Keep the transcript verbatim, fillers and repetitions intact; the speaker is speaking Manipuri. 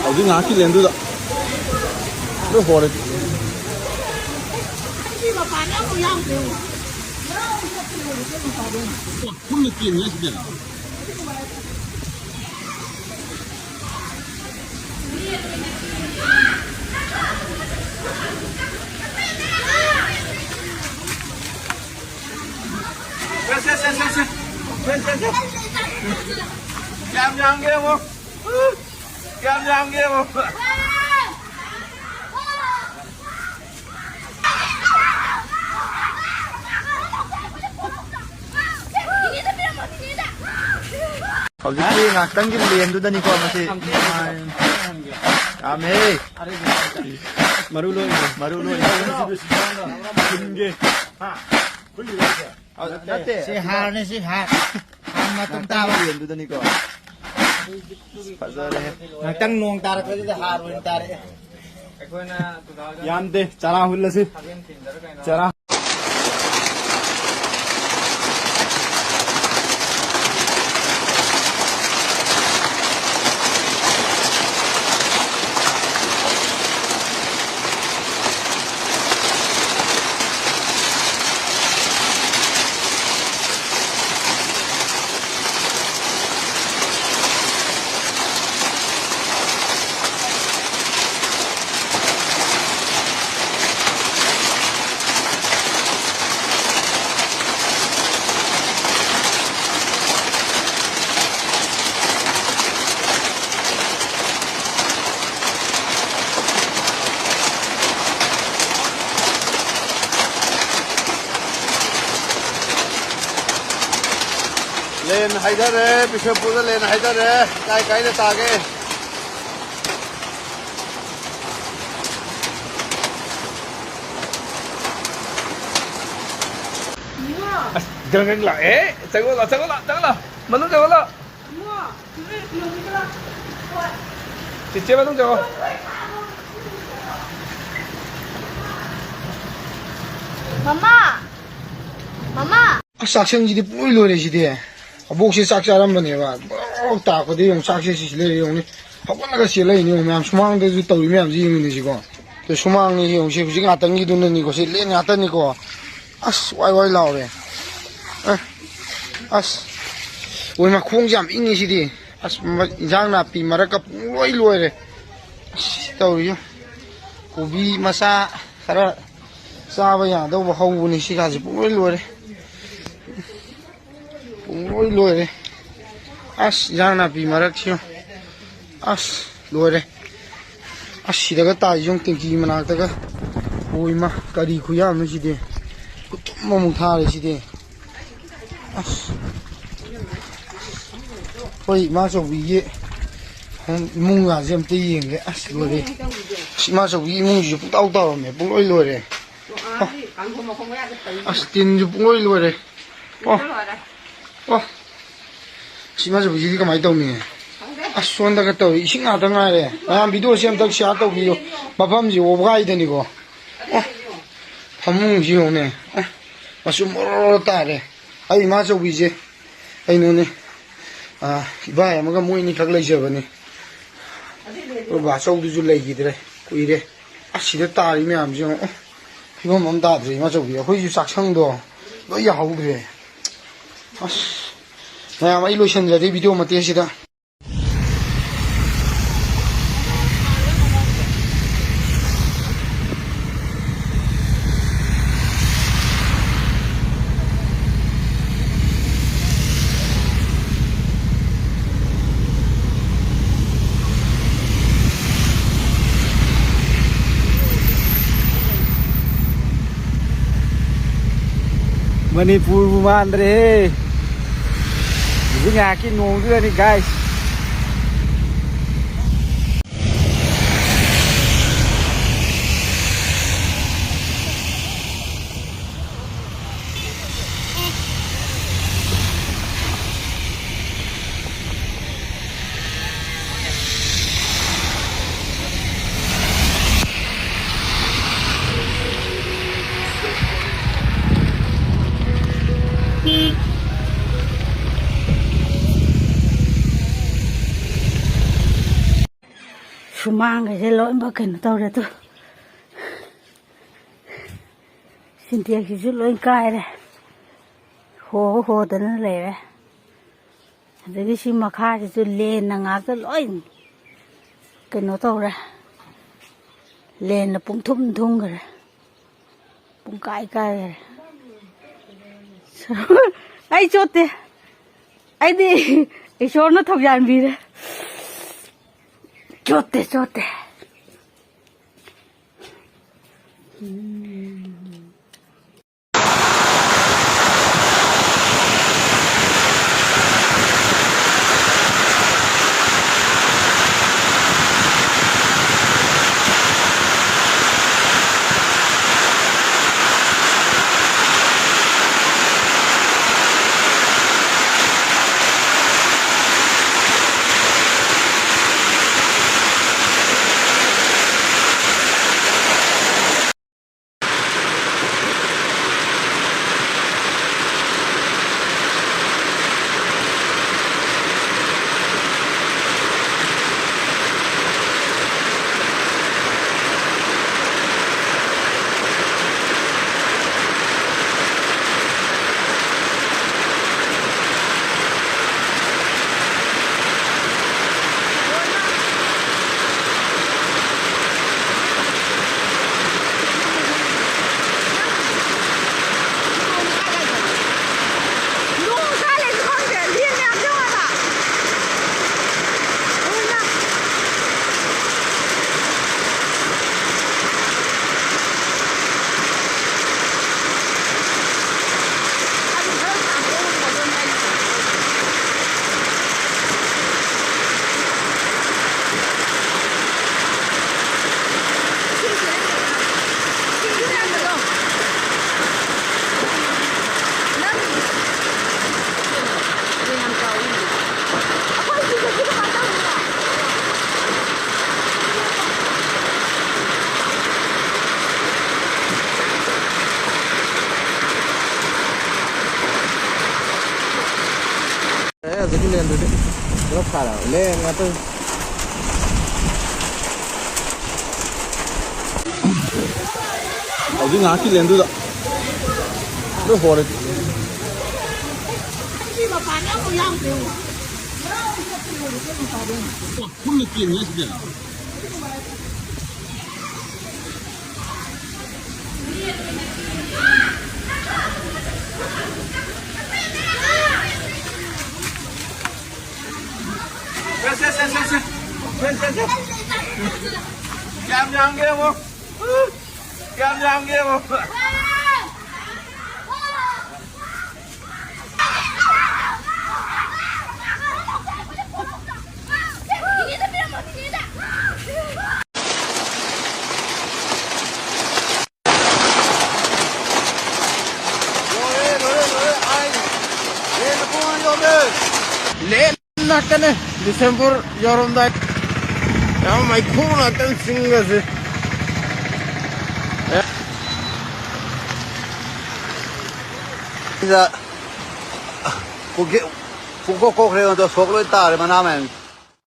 ꯍꯧꯖꯤꯛ ꯉꯥꯏꯍꯥꯛꯀꯤ ꯂꯦꯟꯗꯨꯗ ꯂꯣꯏ ꯍꯣꯔꯦ꯫ ꯄꯨꯟꯅ ꯆꯦꯟꯒꯦ ꯍꯥꯏꯁꯤꯗꯤ꯫ ꯁꯦ, ꯁꯦ, ꯁꯦ, ꯁꯦ, ꯁꯦ꯫ ꯁꯦ, ꯁꯦ, ꯁꯦ꯫ ꯀꯌꯥꯝ ꯌꯥꯝꯒꯦ ꯌꯦꯡꯉꯣ꯫ ꯀꯌꯥꯝ ꯌꯥꯝꯒꯦ ꯌꯦꯡꯉꯣ꯫ ꯍꯧꯖꯤꯛꯀꯤ ꯉꯥꯛꯇꯪꯒꯤ ꯂꯦꯟꯗꯨꯗꯅꯤꯀꯣ ꯃꯁꯤ꯫ ꯌꯥꯝꯃꯦ꯫ ꯃꯔꯨ ꯂꯣꯏ꯫ ꯃꯔꯨ ꯂꯣꯏ꯫ ꯍꯥ? ꯅꯠꯇꯦ꯫ ꯁꯤ ꯍꯥꯔꯅꯦ, ꯁꯤ ꯍꯥꯔ꯫ ꯍꯥꯔ ꯃꯇꯨꯝ ꯇꯥꯕ꯫ ꯌꯦꯟꯗꯨꯗꯅꯤꯀꯣ꯫ ꯐꯖꯔꯦ꯫ ꯉꯥꯛꯇꯪ ꯅꯣꯡ ꯇꯥꯔꯛꯄꯗꯨꯗ ꯍꯥꯔ ꯑꯣꯏꯅ ꯇꯥꯔꯛꯑꯦ꯫ ꯌꯥꯝꯗꯦ, ꯆꯔꯥ ꯍꯨꯜꯂꯁꯤ꯫ ꯆꯔꯥ꯫ ꯂꯦꯟ ꯍꯥꯏꯊꯔꯦ, ꯕꯤꯁꯦꯝꯄꯨꯔꯗ ꯂꯦꯟ ꯍꯥꯏꯊꯔꯦ꯫ ꯀꯥꯏ ꯀꯥꯏꯗ ꯇꯥꯒꯦ? ꯑꯁ, ꯒ꯭ꯔꯪ ꯒ꯭ꯔꯪ ꯂꯥꯛꯑꯦ꯫ ꯆꯪꯉꯣ ꯂꯥꯎ, ꯆꯪꯉꯣ ꯂꯥꯎ, ꯆꯪꯉꯣ ꯂꯥꯎ꯫ ꯃꯅꯨꯡ ꯆꯪꯉꯣ ꯂꯥꯎ꯫ ꯆꯤꯆꯦ, ꯃꯅꯨꯡ ꯆꯪꯉꯣ꯫ ꯃꯃꯥ! ꯃꯃꯥ! ꯑꯁ, ꯆꯥꯛꯁꯪꯁꯤꯗꯤ ꯄꯨꯡꯂꯣꯏ ꯂꯣꯏꯔꯦ ꯁꯤꯗꯤ꯫ ꯑꯕꯣꯛꯁꯦ ꯆꯥꯛ ꯆꯥꯔꯝꯕꯅꯦꯕ, ꯕ꯭ꯔꯣꯛ ꯇꯥꯔꯛꯄꯗ ꯌꯦꯡꯉꯨ, ꯆꯥꯛꯁꯦ ꯁꯤꯁꯤ ꯂꯩꯔꯦ ꯌꯦꯡꯉꯨꯅꯦ, ꯍꯧꯒꯠꯂꯒ ꯆꯦꯜꯂꯛꯏꯅꯦ ꯌꯦꯡꯉꯨ ꯃꯌꯥꯝ, ꯁꯨꯃꯥꯡꯗꯁꯨ ꯇꯧꯔꯤ ꯃꯌꯥꯝꯁꯤ ꯌꯦꯡꯉꯨꯅꯦ ꯁꯤꯀꯣ꯫ ꯑꯗꯣ ꯁꯨꯃꯥꯡꯅꯤ ꯌꯦꯡꯉꯨ ꯁꯤ, ꯍꯧꯖꯤꯛ ꯉꯥꯛꯇꯪꯒꯤꯗꯨꯅꯅꯤꯀꯣ, ꯁꯤ ꯂꯦꯟ ꯉꯥꯛꯇꯅꯤꯀꯣ꯫ ꯑꯁ, ꯋꯥꯏ ꯋꯥꯏ ꯂꯥꯎꯔꯦ꯫ ꯑ, ꯑꯁ, ꯑꯣꯏ, ꯃꯈꯣꯡꯁꯦ ꯌꯥꯝ ꯏꯪꯉꯤ ꯁꯤꯗꯤ꯫ ꯑꯁ, ꯃ-, ꯏꯟꯖꯥꯡ ꯅꯥꯄꯤ ꯃꯔꯛꯀ ꯄꯨꯡꯂꯣꯏ ꯂꯣꯏꯔꯦ꯫ ꯑꯁ, ꯇꯧꯔꯤꯁꯦ꯫ ꯀꯣꯕꯤ ꯃꯆꯥ ꯈꯔ ꯆꯥꯕ ꯌꯥꯗꯧꯕ ꯍꯧꯕꯅꯤ, ꯁꯤꯒꯥꯁꯦ ꯄꯨꯡꯂꯣꯏ ꯂꯣꯏꯔꯦ꯫ ꯄꯨꯡꯂꯣꯏ ꯂꯣꯏꯔꯦ꯫ ꯑꯁ, ꯏꯟꯖꯥꯡ ꯅꯥꯄꯤ ꯃꯔꯛꯁꯤ ꯌꯦꯡꯉꯨ꯫ ꯑꯁ, ꯂꯣꯏꯔꯦ꯫ ꯑꯁ, ꯁꯤꯗꯒ ꯇꯥꯏꯁꯤ ꯌꯦꯡꯉꯨ, ꯇꯦꯡꯀꯤ ꯃꯅꯥꯛꯇꯒ꯫ ꯑꯣꯏꯃ, ꯀꯔꯤ ꯈꯨꯌꯥꯝꯅꯣ ꯁꯤꯗꯤ꯫ ꯈꯨꯇꯨꯝ ꯑꯃꯨꯛ ꯊꯥꯔꯦ ꯁꯤꯗꯤ꯫ ꯑꯁ꯫ ꯑꯩꯈꯣꯏ ꯏꯃꯥꯆꯧꯕꯤꯒꯤ ꯏꯃꯨꯡꯒꯥꯁꯦ ꯑꯝꯇ ꯌꯦꯡꯒꯦ꯫ ꯑꯁ, ꯂꯣꯏꯔꯦ꯫ ꯑꯁ, ꯏꯃꯥꯆꯧꯕꯤꯒꯤ ꯏꯃꯨꯡꯁꯤꯁꯨ ꯄꯨꯡꯇꯥꯎ ꯇꯥꯎꯔꯝꯃꯦ꯫ ꯄꯨꯡꯂꯣꯏ ꯂꯣꯏꯔꯦ꯫ ꯑꯁ, ꯇꯤꯟꯁꯨ ꯄꯨꯡꯂꯣꯏ ꯂꯣꯏꯔꯦ꯫ ꯑꯣ꯫ ꯑꯣ꯫ ꯁꯤ ꯃꯆꯨꯁꯤꯗꯤ ꯀꯃꯥꯏꯅ ꯇꯧꯅꯤ? ꯑꯁ, ꯁꯣꯝꯗꯒ ꯇꯧꯏ, ꯏꯁꯤꯡ ꯉꯥꯛꯇ ꯉꯥꯏꯔꯦ꯫ ꯃꯌꯥꯝ ꯚꯤꯗꯤꯑꯣꯁꯤ ꯑꯝꯇ ꯁꯤꯌꯥꯔ ꯇꯧꯕꯤꯌꯨ꯫ ꯃꯐꯝꯁꯤ ꯋꯥꯕꯒꯥꯏꯗꯅꯤꯀꯣ꯫ ꯑꯣ꯫ ꯐꯃꯨꯡꯁꯤ ꯌꯦꯡꯉꯨꯅꯦ꯫ ꯑꯣ꯫ ꯃꯆꯨ ꯃꯣꯔꯣꯔꯣ ꯇꯥꯔꯦ꯫ ꯑꯩ ꯏꯃꯥꯆꯧꯕꯤꯁꯦ ꯀꯩꯅꯣꯅꯦ꯫ ꯑꯥ, ꯏꯕꯥꯏ ꯑꯃꯒ ꯃꯣꯏ ꯑꯅꯤꯈꯛ ꯂꯩꯖꯕꯅꯤ꯫ ꯑꯩꯈꯣꯏ ꯕꯥꯆꯧꯗꯨꯁꯨ ꯂꯩꯈꯤꯗ꯭ꯔꯦ꯫ ꯀꯨꯏꯔꯦ꯫ ꯑꯁ, ꯁꯤꯗ ꯇꯥꯔꯤ ꯃꯌꯥꯝꯁꯦ ꯌꯦꯡꯉꯣ꯫ ꯑꯣ, ꯐꯤꯕꯝ ꯑꯃ ꯇꯥꯗ꯭ꯔꯦ ꯏꯃꯥꯆꯧꯕꯤ꯫ ꯑꯩꯈꯣꯏꯁꯨ ꯆꯥꯛꯁꯪꯗꯣ ꯂꯣꯏ ꯌꯥꯍꯧꯗ꯭ꯔꯦ꯫ ꯑꯁ, ꯃꯌꯥꯝ, ꯑꯩ ꯂꯣꯏꯁꯤꯟꯖꯔꯤ ꯚꯤꯗꯤꯑꯣ ꯃꯇꯦꯛ ꯑꯁꯤꯗ꯫ ꯃꯅꯤꯄꯨꯔꯕꯨ ꯃꯥꯟꯗ꯭ꯔꯦꯍꯦ꯫ ꯍꯧꯖꯤꯛ ꯉꯥꯏꯍꯥꯛꯀꯤ ꯅꯣꯡꯗꯨꯗꯅꯤ, guys꯫ ꯁꯨꯃꯥꯡꯒꯁꯦ ꯂꯣꯏꯅꯃꯛ ꯀꯩꯅꯣ ꯇꯧꯔꯦ꯫ ꯑꯗꯨ ꯁꯤꯟꯇꯦꯛꯁꯁꯤꯁꯨ ꯂꯣꯏ ꯀꯥꯏꯔꯦ, ꯍꯣ ꯍꯣꯗꯅ ꯂꯩꯔꯦ꯫ ꯑꯗꯒꯤ ꯁꯤ ꯃꯈꯥꯁꯤꯁꯨ ꯂꯦꯟꯅ ꯉꯥꯛꯇ ꯂꯣꯏ ꯀꯩꯅꯣ ꯇꯧꯔꯦ, ꯂꯦꯟꯅ ꯄꯨꯡꯊꯨꯝ ꯊꯨꯝꯈ꯭ꯔꯦ, ꯄꯨꯡꯀꯥꯏ ꯀꯥꯏꯈ꯭ꯔꯦ꯫ ꯑꯩ ꯆꯣꯠꯇꯦ, ꯑꯩꯗꯤ ꯏꯁꯣꯔꯅ ꯊꯧꯖꯥꯟꯕꯤꯔꯦ꯫ ꯆꯣꯠꯇꯦ, ꯆꯣꯠꯇꯦ꯫ ꯑꯦ, ꯍꯧꯖꯤꯛꯀꯤ ꯂꯦꯟꯗꯨꯗꯤ ꯄꯨꯂꯞ ꯈꯥꯔꯦ꯫ ꯂꯦꯟ ꯉꯥꯛꯇ꯫ ꯍꯧꯖꯤꯛ ꯉꯥꯏꯍꯥꯛꯀꯤ ꯂꯦꯟꯗꯨꯗ ꯂꯣꯏ ꯍꯣꯔꯦ꯫ ꯄꯨꯟꯅ ꯀꯦꯟꯒꯦ ꯁꯤꯗꯤ꯫ ꯁꯦ, ꯁꯦ, ꯁꯦ, ꯁꯦ, ꯁꯦ꯫ ꯁꯦ, ꯁꯦ, ꯁꯦ꯫ ꯀꯌꯥꯝ ꯌꯥꯝꯒꯦ ꯌꯦꯡꯉꯣ꯫ ꯀꯌꯥꯝ ꯌꯥꯝꯒꯦ ꯌꯦꯡꯉꯣ꯫ ꯂꯣꯏꯔꯦ, ꯂꯣꯏꯔꯦ, ꯂꯣꯏꯔꯦ꯫ ꯑꯩ ꯂꯦꯟꯗ ꯄꯨꯡ ꯑꯅꯤ ꯌꯧꯔꯦ꯫ ꯂꯦꯟ ꯉꯥꯛꯇꯅꯦ ꯕꯤꯁꯦꯝꯄꯨꯔ ꯌꯧꯔꯝꯗꯥꯏ꯫ ꯌꯥꯝ ꯃꯩꯈꯨ ꯉꯥꯛꯇꯅꯤ ꯆꯤꯡꯒꯁꯦ꯫ ꯁꯤꯗ ꯄꯨꯡꯀꯣꯛ ꯀꯣꯛꯈ꯭ꯔꯦ ꯑꯗꯣ ꯁꯣꯛ ꯂꯣꯏ ꯇꯥꯔꯦ ꯃꯅꯥ ꯃꯌꯥꯝ꯫